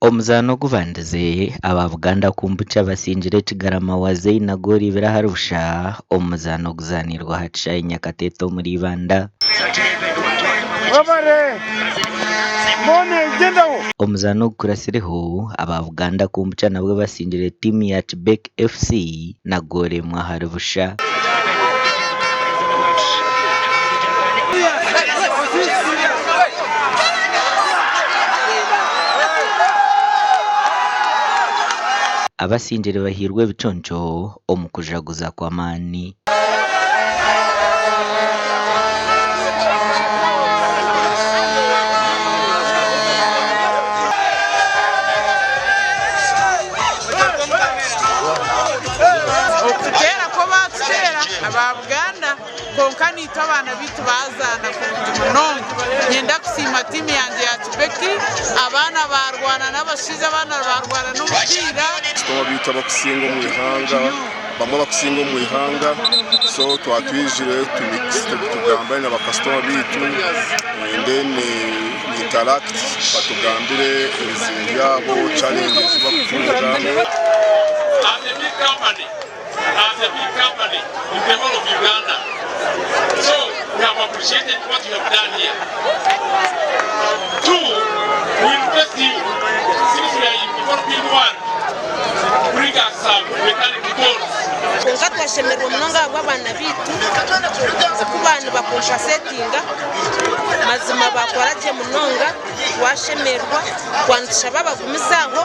Omuzaano ogubandize, aba Buganda Kombucha basingire Kigarama Wazei na goolo ibiri ahari busha omu muzaano oguzaanirwe aha kishaayi Nyakateete omuri Ibanda. Omuzaano ogukuratsireho, aba Buganda Kombucha nabwo basingire tiimu ya Kibek FC na goolo emwe ahari busha. Abasingire bahairwe ebiconco omu kujaguza kw'amaani. Okuteera kwo baatuteera aba Buganda kwonka naitwe abaana baitu baazaana kurungi munonga. Niinyenda kusiima tiimu yangye ya Kibeki, abaana baarwana n'abashaija abaana baarwana n'omupiira. Bakasitoma baitu abakusinga omu ihanga bamwe abakusinga omu ihanga so twatwijire tugambane na bakasitoma baitu and then interact batugambire ebizibu byabo, challenges ezi bakutunga. As a big company, as a big company in the whole of Uganda. So we have appreciated what you have done here. Two, we request you, since we are in developing world, bring us some mechanic tools. Kwonka twashemererwa munonga ahabw'abaana baitu oku baanibakompasetinga mazima baakora gye munonga twashemererwa twaba nitushaba bagumize aho.